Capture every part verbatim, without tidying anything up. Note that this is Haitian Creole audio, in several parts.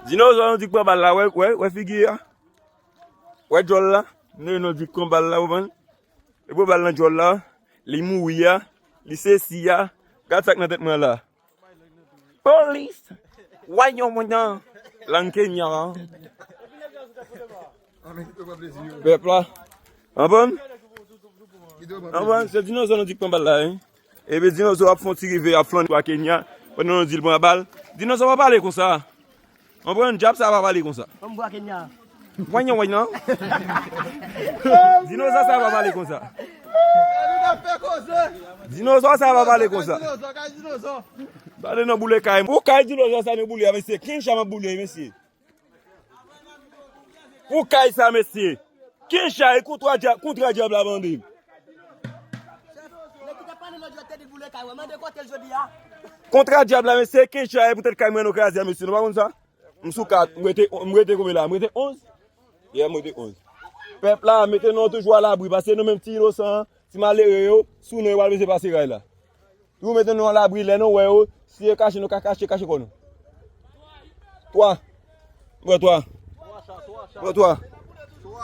Dinozò nou di k pran bal la, wè, wè, wè figi a. Wè djòl la. Dinozò nou di k pran bal la, ou konprann? Li pran bal nan djòl la. Li mouri a. Li sesi a. Gad sa k nan tèt mwen la. Polis! Why you wanna? Lang Kenya. Pèp la. Anprann? Anprann? Se dinozò nou di k pran bal la, wi. Epi dinozò ap fè yon ti rive, ap flannen pa Kenya. Pandan nou di l pran bal. Dinozò pa pale konsa. Anprann? Dyab sa pa pale konsa. Kòm bwa Kenya. Wanyan, wanyan. Dinozò sa pa pale konsa. Dinozò sa pa pale konsa. Pale nan boule kay. Pou kay dinozò sa nou boule a, mesye. Kenja m ap boule, mesye. Pou kay sa, mesye. Kenja e kontra dyab, kontra dyab la mande. Nèg ki t ap pale lòt jou a te di boule kay, wè, mande kote l jodi a. Kontra dyab la, mesye, Kenja e poutèt kay mwen nou kraze a, mesye. Nou pa konn sa? M sou kat, m rete, m rete konbyen la? M rete onz? Yeah, m rete onz. Pèp la, mete non toujou alabri, paske nou menm ti inosan, ti malere yo, sou nou yo pral bezwen pase ray la. Pou mete nou alabri, lè nou wè yo, si yo kache, nou ka kache, kache kò nou. Twa. Mwen twa. Mwen twa.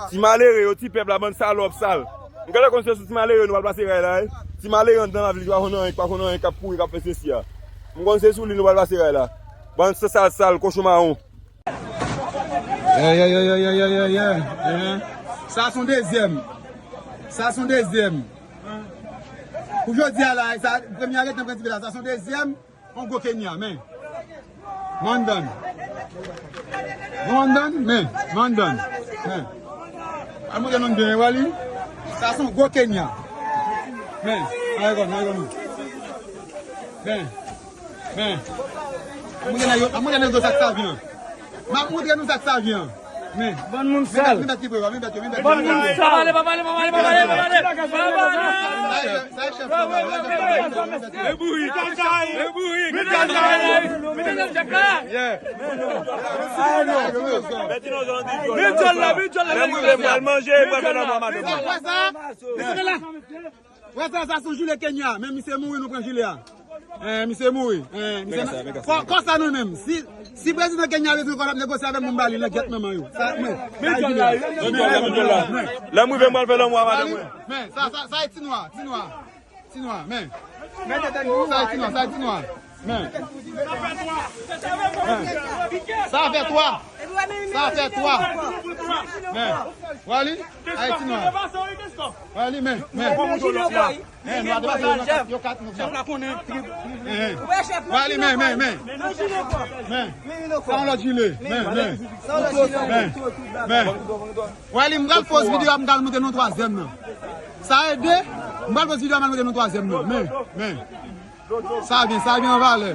Ti malere yo, ti pèp la, bann salòp sal. M genlè konn se sou ti malere nou pral pase ray la, wi. Ti malere anndan lavil ki pa konn anyen, ki pa konn anyen, k ap kouri, k ap fè sesi a. M konn se sou li nou pral pase ray la. Bann sal sal, kochon mawon. Yeah, yeah, yeah, yeah, yeah, yeah, yeah, yeah. Sa se yon dezyèm. Sa se yon dezyèm. Pou jodi a la, sa, premye a gentan pran ti pe la, sa se yon dezyèm. Yon gwo Kenya, men. Mandan. Mandan, men. Mandan. Men. Al montre nou byen, wè li. Sa se yon gwo Kenya. Men. Ay, kon, ay, kon. Men. Men. Al montre nou yo, al montre nou yo sa k sa vyen. M ap montre nou sa k sa vyen. Men. Bann moun sal. Men bèt ki pre, men bèt yo, men bèt yo. Bann moun sal. Pa pale, pa pale, pa pale, pa pale, pa pale. Pa pale. Sa e chèf la, sa e chèf la. E bourik. E bourik. Men djòl la, men djòl la, men djòl la. Lè m rive, m pral manje, m pral fè lanmou a madanm mwen. Wè sa? Wè sa, sa se yon jile Kenya, men misye mouri, nou pran jile a. Eh, misye mouri. Eh, misye... Kò, kò sa nou menm. Si, si prezidan Kenya bezwen kò l ap negosye avè m, m ba li nan gèt manman yo. Sa, men, men, men, men, men, men, men. Lè m rive, m pral fè lanmou a madanm mwen. Men, sa, sa, sa e ti nwa, ti nwa. Ti nwa, men. Sa e ti nwa, sa e ti nwa. Men. Men. Sa fè twa. Sa fè twa. Men. Wali, a e ti nwa. Wali, men, men. Men, nou a depase yo nan kat, yo kat, nou kat. Eh, eh. Wali, men, men, men. Men. Sa yon lòt jile. Men, men. Men. Men. Wali, m pral poz videyo a, m pral montre nou twazyèm nan. Sa e de, m pral poz videyo a, m pral montre nou twazyèm nan. Men, men. Sa vyen, sa vyen an valè.